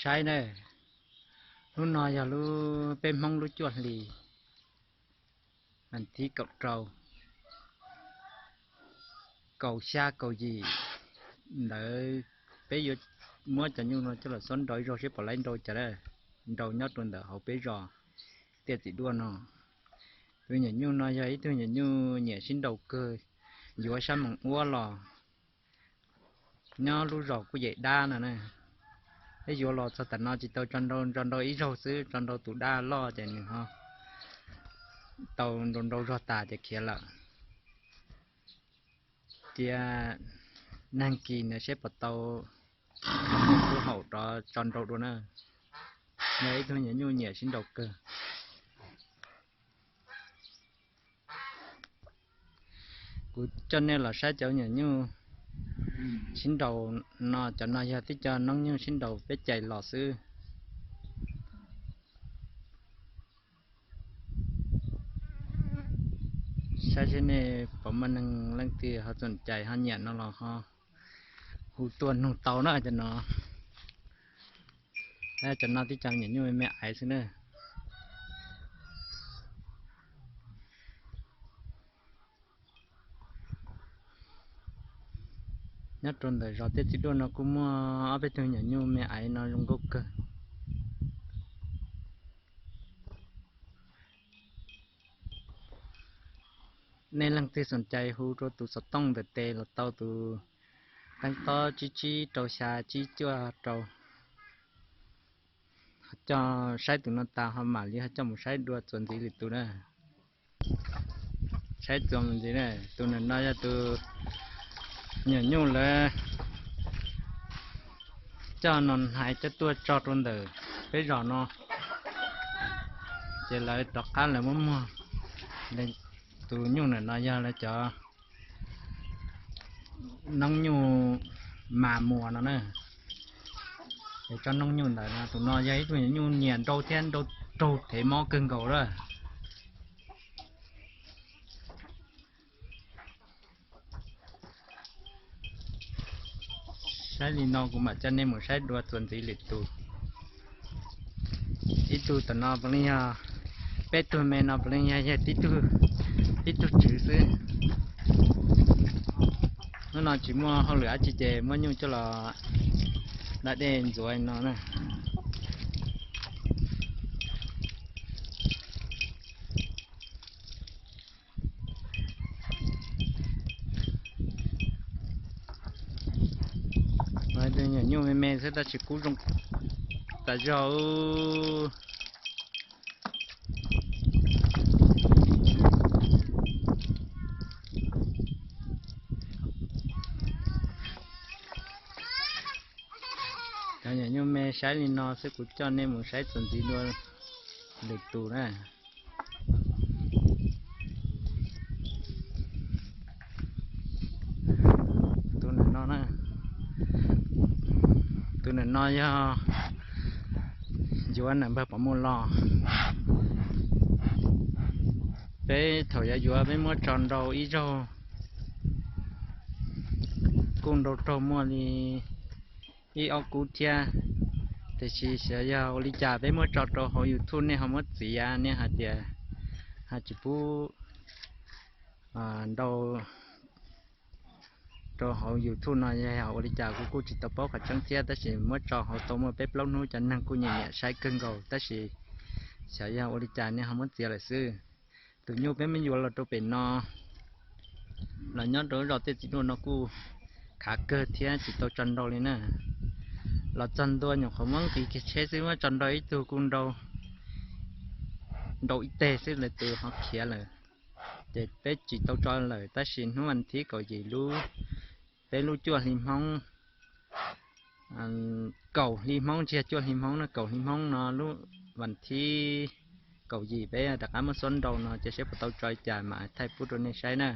Saib na, hnub no yog lub peb Hmoob lub cuaj hli, vas thib kaum rau, kaum xya kaum yim ntawd, peb yuav muab cov nyuj no coj los xuab nrau ib zaug seb puas laib nrau cas, nrau nyob rau ntawm hauv peb zos Tiaj Txiv Duaj no. Tus nyuam nyuj no yog ib tug nyuam nyuj nyiam sib nrau kawg, yuav sab moos uab los nyob lub zos Kuj Yem Dab no na. Peb yuav los txog tam no tsis tau tso nrau, tso nrau ib zaug xwb, tso nrau tus dab loj ces nws ho tau nrau nrau zog tas ces khiav lawm. Cia nag kis ntawd seb puas tau tus haum rov tso nrau dua na. Yog ib tug nyuam nyuj nyiam sib nrau kawg. Kuv coj nej los saib cov nyuam nyuj sib nrau no, cov no yog tib co noob nyuj sib nrau peb cais los xwb. Saib seb nej puas muaj neeg leej twg ho txoom cais ho nyiam no los ho hu tuaj nug tau na cov no. Cov no tib co nyuam nyuj me me aiv xwb na. Nyob rau ntawm zos Tiaj Txiv Duaj no kuj muaj ob peb tug nyuam nyuj me aiv no zoo nkauj kawg. Nej leej twg xoom cai hu rau tus xov tooj ntawm tes los tau tus teeb tob tsib tsib rau xya tsib cuaj rau. Coj saib tus no tas ho mam li ho coj mus saib dua txuas ntxiv lwm tus na. Saib txuas mus ntxiv na, tus no yog tus nyuam nyuj lawv coj no hais coj tuaj tso rau ntawm peb zos no, ces lawv rov qab lawv muab muag. Tus nyuj ntawm no yog lawv cov noob nyuj mas muas no na. Es tsob noob nyuj ntawm no, tus no yog ib tug nyuam nyuj nyiam nrau thiab nrau raug thev mob kawg nkaus lawm. Saib li no kuv mam coj nej mus saib dua txuas ntxiv lwm tus. Ib tug tom no puav leej yog, peb tug me no puav leej yog, yog tib tug tswv xwb. Hnub no tsis muaj hauj lwm dab tsi ces muab nyuj coj los da dej ntxuav no na. Nyuam nyuj me me xwb tab sis kub zoo tas zog. Cov nyuam nyuj me saib li no xwb kuv coj nej mus saib txuas ntxiv dua lwm tus na. Tus ntawm no, tus ntawm no yog yuav ntawm npawg Pov Muas los. Peb thaum yuav yuav peb muab tso nrau ib zaug kuj nrau raug muaj li ib ob kub thiab. Tiam sis xyov yog ua li cas peb muab tso rau hauv YouTube nej ho muab txiav, nej hais tias ho tsis pub nrau rau hauv YouTube no yog ua li cas kuv kuj tsis tau paub qhov tseeb thiab, tab sis muab tso hauv tau muaj peb plaub hnub cov neeg kuj nyiam nyiam saib kawg nkaus, tab sis xyov yog ua li cas nej ho muab txiav lawm xwb. Tus nyuj peb muab yuav los rau pem no los nyob rau zos Tiaj Txiv Duaj no kuj khav kawg thiab tsis tau tso nrau li na. Los txog ntua nyuam qhuav muab nqis kiag tsheb xwb muab tso nrau ib tug kuj nrau ib teg xwb lawm tus ho khiav lawm. Ces peb tsis tau tso lawm, tab sis hnub vas thib kaum yim lub, peb lub cuaj hli Hmoob, kaum hli Hmoob tsis yog cuaj hli Hmoob no, kaum hli Hmoob no lub vas thib kaum yim peb rov qab muab xuab nrau no ces seb puas tau tso li cas mam thaij pub rau nej saib na.